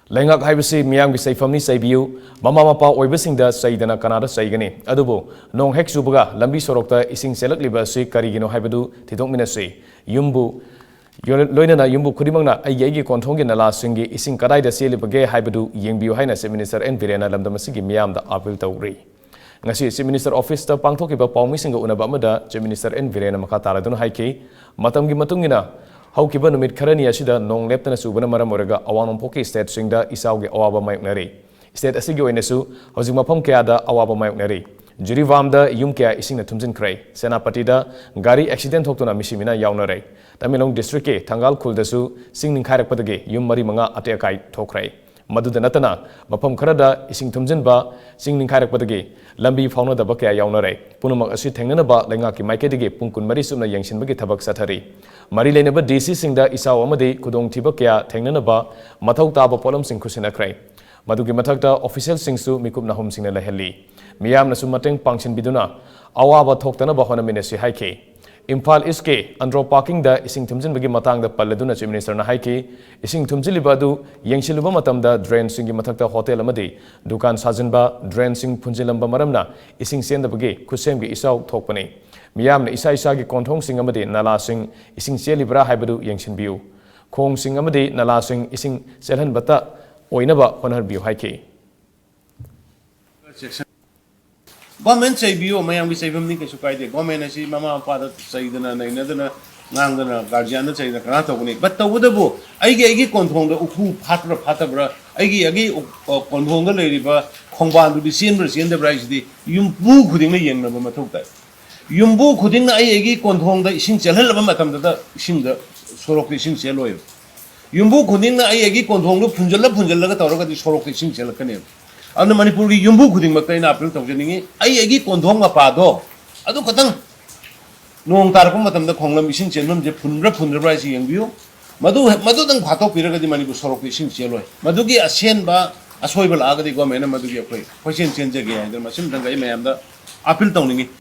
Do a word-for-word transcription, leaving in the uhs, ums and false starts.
ꯂꯩꯉꯥꯛ ꯍꯥꯏꯕꯁꯤ ꯃꯤꯌꯥꯝꯒꯤ ꯆꯩꯐꯝꯅꯤ, ꯆꯩꯕꯤꯌꯨ꯫ ꯃꯃꯥ ꯃꯄꯥ ꯑꯣꯏꯕꯁꯤꯡꯗ ꯆꯩꯗꯅ ꯀꯅꯥꯗ ꯆꯩꯒꯅꯤ? ꯑꯗꯨꯕꯨ ꯅꯣꯡ ꯍꯦꯛ ꯆꯨꯕꯒ ꯂꯝꯕꯤ ꯁꯣꯔꯣꯛꯇ ꯏꯁꯤꯡ ꯆꯦꯜꯂꯛꯂꯤꯕ ꯑꯁꯤ ꯀꯔꯤꯒꯤꯅꯣ ꯍꯥꯏꯕꯗꯨ ꯊꯤꯗꯣꯛꯃꯤꯟꯅꯁꯤ꯫ ꯌꯨꯝꯕꯨ ꯂꯣꯏꯅꯅ ꯌꯨꯝꯕꯨ ꯈꯨꯗꯤꯡꯃꯛꯅ ꯑꯩꯒꯤ ꯑꯩꯒꯤ ꯀꯣꯟꯊꯣꯡꯒꯤ ꯅꯂꯥꯁꯤꯡꯒꯤ ꯏꯁꯤꯡ ꯀꯗꯥꯏꯗ ꯆꯦꯜꯂꯤꯕꯒꯦ ꯍꯥꯏꯕꯗꯨ ꯌꯦꯡꯕꯤꯌꯨ ꯍꯥꯏꯅ Chief Minister ꯑꯦꯟ ꯕꯤꯔꯦꯟꯅ ꯂꯝꯗꯝ ꯑꯁꯤꯒꯤ ꯃꯤꯌꯥꯝꯗ appeal ꯇꯧꯔꯤ꯫ ꯉꯁꯤ Chief Minister Officeꯇ ꯄꯥꯡꯊꯣꯛꯈꯤꯕ ꯄꯥꯎꯃꯤꯁꯤꯡꯒ ꯎꯅꯕ ꯑꯃꯗ Chief Minister ꯑꯦꯟ ꯕꯤꯔꯦꯟꯅ ꯃꯈꯥ ꯇꯥꯔꯗꯨꯅ ꯍꯥꯏꯈꯤ, ꯃꯇꯝꯒꯤ ꯃꯇꯨꯡ ꯏꯟꯅ ꯍꯧꯈꯤꯕ ꯅꯨꯃꯤꯠ ꯈꯔꯅꯤ ꯑꯁꯤꯗ ꯅꯣꯡ ꯂꯦꯞꯇꯅ ꯆꯨꯕꯅ ꯃꯔꯝ ꯑꯣꯏꯔꯒ ꯑꯋꯥꯡ ꯅꯣꯡꯄꯣꯛꯀꯤ stateꯁꯤꯡꯗ ꯏꯆꯥꯎꯒꯤ ꯑꯋꯥꯕ ꯃꯥꯌꯣꯛꯅꯔꯤ꯫ State ꯑꯁꯤꯒꯤ ꯑꯣꯏꯅꯁꯨ ꯍꯧꯖꯤꯛ ꯃꯐꯝ ꯀꯌꯥꯗ ꯑꯋꯥꯕ ꯃꯥꯌꯣꯛꯅꯔꯤ꯫ ꯖꯤꯔꯤꯕꯥꯝꯗ ꯌꯨꯝ ꯀꯌꯥ ꯏꯁꯤꯡꯅ ꯊꯨꯝꯖꯤꯟꯈ꯭ꯔꯦ꯫ ꯁꯦꯅꯥꯄꯇꯤꯗ ꯒꯥꯔꯤ accident ꯊꯣꯛꯇꯨꯅ ꯃꯤꯁꯤ ꯃꯤꯅꯥ ꯌꯥꯎꯅꯔꯦ꯫ ꯇꯃꯦꯡꯂꯣꯡ districtꯀꯤ ꯊꯪꯒꯥꯜ ꯈꯨꯜꯗꯁꯨ ꯆꯤꯡ ꯅꯤꯡꯈꯥꯏꯔꯛꯄꯗꯒꯤ ꯌꯨꯝ ꯃꯔꯤ ꯃꯉꯥ ꯑꯇꯦꯛ ꯑꯀꯥꯏ ꯊꯣꯛꯈ꯭ꯔꯦ꯫ ꯃꯗꯨꯗ ꯅꯠꯇꯅ ꯃꯐꯝ ꯈꯔꯗ ꯏꯁꯤꯡ ꯊꯨꯝꯖꯤꯟꯕ, ꯆꯤꯡ ꯅꯤꯡꯈꯥꯏꯔꯛꯄꯗꯒꯤ ꯂꯝꯕꯤ ꯐꯥꯎꯅꯗꯕ ꯀꯌꯥ ꯌꯥꯎꯅꯔꯦ꯫ ꯄꯨꯝꯅꯃꯛ ꯑꯁꯤ ꯊꯦꯡꯅꯅꯕ ꯂꯩꯉꯥꯛꯀꯤ ꯃꯥꯏꯀꯩꯗꯒꯤ ꯄꯨꯡ ꯀꯨꯟꯃꯔꯤ ꯆꯨꯞꯅ ꯌꯦꯡꯁꯤꯟꯕꯒꯤ ꯊꯕꯛ ꯆꯠꯊꯔꯤ꯫ ꯃꯔꯤ ꯂꯩꯅꯕ DCꯁꯤꯡꯗ ꯏꯆꯥꯎ ꯑꯃꯗꯤ ꯈꯨꯗꯣꯡꯊꯤꯕ ꯀꯌꯥ ꯊꯦꯡꯅꯅꯕ ꯃꯊꯧ ꯇꯥꯕ ꯄꯣꯠꯂꯝꯁꯤꯡ ꯈꯨꯠꯁꯤꯟꯅꯈ꯭ꯔꯦ꯫ ꯃꯗꯨꯒꯤ ꯃꯊꯛꯇ officialꯁꯤꯡꯁꯨ ꯃꯤꯀꯨꯞ ꯅꯥꯍꯨꯝꯁꯤꯡꯅ ꯂꯩꯍꯜꯂꯤ꯫ ꯃꯤꯌꯥꯝꯅꯁꯨ ꯃꯇꯦꯡ ꯄꯥꯡꯁꯤꯟꯕꯤꯗꯨꯅ ꯑꯋꯥꯕ ꯊꯣꯛꯇꯅꯕ ꯍꯣꯠꯅꯃꯤꯟꯅꯁꯤ ꯍꯥꯏꯈꯤ꯫ ꯏꯝꯐꯥꯜ Eastꯀꯤ ꯑꯟꯗ꯭ꯔꯣ parkingꯗ ꯏꯁꯤꯡ ꯊꯨꯝꯖꯤꯟꯕꯒꯤ ꯃꯇꯥꯡꯗ ꯄꯜꯂꯗꯨꯅ Chief Ministerꯅ ꯍꯥꯏꯈꯤ, ꯏꯁꯤꯡ ꯊꯨꯝꯖꯤꯜꯂꯤꯕ ꯑꯗꯨ ꯌꯦꯡꯁꯤꯜꯂꯨꯕ ꯃꯇꯝꯗ drainꯁꯤꯡꯒꯤ ꯃꯊꯛꯇ ꯍꯣꯇꯦꯜ ꯑꯃꯗꯤ ꯗꯨꯀꯥꯟ ꯁꯥꯖꯤꯟꯕ, drainꯁꯤꯡ ꯐꯨꯟꯖꯤꯜꯂꯝꯕ ꯃꯔꯝꯅ ꯏꯁꯤꯡ ꯆꯦꯟꯗꯕꯒꯤ ꯈꯨꯠꯁꯦꯝꯒꯤ ꯏꯆꯥꯎ ꯊꯣꯛꯄꯅꯤ꯫ ꯃꯤꯌꯥꯝꯅ ꯏꯁꯥ ꯏꯁꯥꯒꯤ ꯀꯣꯟꯊꯣꯡꯁꯤꯡ ꯑꯃꯗꯤ ꯅꯂꯥꯁꯤꯡ ꯏꯁꯤꯡ ꯆꯦꯜꯂꯤꯕ꯭ꯔꯥ ꯍꯥꯏꯕꯗꯨ ꯌꯦꯡꯁꯤꯟꯕꯤꯌꯨ꯫ ꯈꯣꯡꯁꯤꯡ ꯑꯃꯗꯤ ꯅꯂꯥꯁꯤꯡ ꯏꯁꯤꯡ ꯆꯦꯜꯍꯟꯕꯇ ꯑꯣꯏꯅꯕ ꯍꯣꯠꯅꯕꯤꯌꯨ ꯍꯥꯏꯈꯤ꯫ Government ꯆꯩꯕꯤꯌꯣ, ꯃꯌꯥꯝꯒꯤ ꯆꯩꯐꯝꯅꯤ, ꯀꯩꯁꯨ ꯀꯥꯏꯗꯦ꯫ Government ꯑꯁꯤ ꯃꯃꯥ ꯃꯄꯥꯗ ꯆꯩꯗꯅ ꯅꯩꯅꯗꯅ ꯉꯥꯡꯗꯅ guardianꯗ ꯆꯩꯗꯅ ꯀꯅꯥ ꯇꯧꯒꯅꯤ? But ꯇꯧꯕꯇꯕꯨ ꯑꯩꯒꯤ ꯑꯩꯒꯤ ꯀꯣꯟꯊꯣꯡꯗ ꯎꯐꯨ ꯐꯥꯠꯄ꯭ꯔꯥ ꯐꯥꯠꯇꯕ꯭ꯔꯥ, ꯑꯩꯒꯤ ꯑꯩꯒꯤ ꯎ-, ꯑ, ꯀꯣꯟꯊꯣꯡꯗ ꯂꯩꯔꯤꯕ ꯈꯣꯡꯕꯥꯟꯗꯨꯗꯤ ꯆꯦꯟꯕ꯭ꯔꯥ ꯆꯦꯟꯗꯕ꯭ꯔꯥ ꯍꯥꯏꯁꯤꯗꯤ ꯌꯨꯝꯕꯨ ꯈꯨꯗꯤꯡꯅ ꯌꯦꯡꯅꯕ ꯃꯊꯧ ꯇꯥꯏ꯫ ꯌꯨꯝꯕꯨ ꯈꯨꯗꯤꯡꯅ ꯑꯩ ꯑꯩꯒꯤ ꯀꯣꯟꯊꯣꯡꯗ ꯏꯁꯤꯡ ꯆꯦꯜꯍꯜꯂꯕ ꯃꯇꯝꯗꯨꯗ ꯏꯁꯤꯡꯗ, ꯁꯣꯔꯣꯛꯇ ꯏꯁꯤꯡ ꯆꯦꯜꯂꯣꯏꯕ꯫ ꯌꯨꯝꯕꯨ ꯈꯨꯗꯤꯡꯅ ꯑꯩ ꯑꯩꯒꯤ ꯀꯣꯟꯊꯣꯡꯗꯨ ꯐꯨꯟꯖꯜꯂ ꯐꯨꯟꯖꯜꯂꯒ ꯇꯧꯔꯒꯗꯤ ꯁꯣꯔꯣꯛꯇ ꯏꯁꯤꯡ ꯆꯦꯜꯂꯛꯀꯅꯦꯕ꯫ ꯑꯗꯨꯅ ꯃꯅꯤꯄꯨꯔꯒꯤ ꯌꯨꯝꯕꯨ ꯈꯨꯗꯤꯡꯃꯛꯇ ꯑꯩꯅ appeal ꯇꯧꯖꯅꯤꯡꯉꯤ, ꯑꯩ ꯑꯩꯒꯤ ꯀꯣꯟꯊꯣꯡ ꯃꯄꯥꯗꯣ ꯑꯗꯨ ꯈꯛꯇꯪ ꯅꯣꯡ ꯇꯥꯔꯛꯄ ꯃꯇꯝꯗ ꯈꯣꯡꯂꯝ ꯏꯁꯤꯡ ꯆꯦꯟꯐꯝꯁꯦ ꯐꯨꯟꯕ꯭ꯔꯥ ꯐꯨꯟꯗ꯭ꯔꯕ꯭ꯔꯥ ꯍꯥꯏꯁꯤ ꯌꯦꯡꯕꯤꯌꯨ꯫ ꯃꯗꯨ, ꯃꯗꯨꯗꯪ ꯐꯥꯠꯇꯣꯛꯄꯤꯔꯒꯗꯤ ꯃꯅꯤꯄꯨꯔ ꯁꯣꯔꯣꯛꯇ ꯏꯁꯤꯡ ꯆꯦꯜꯂꯣꯏ꯫ ꯃꯗꯨꯒꯤ ꯑꯁꯦꯟꯕ ꯑꯁꯣꯏꯕ ꯂꯥꯛꯑꯒꯗꯤ governmentꯅ ꯃꯗꯨꯒꯤ ꯑꯩꯈꯣꯏ ꯀꯣꯏꯆꯦꯟ ꯆꯦꯟꯖꯒꯦ ꯍꯥꯏꯗꯅ ꯃꯁꯤꯃꯇꯪꯒ ꯑꯩ ꯃꯌꯥꯝꯗ appeal ꯇꯧꯅꯤꯡꯉꯤ꯫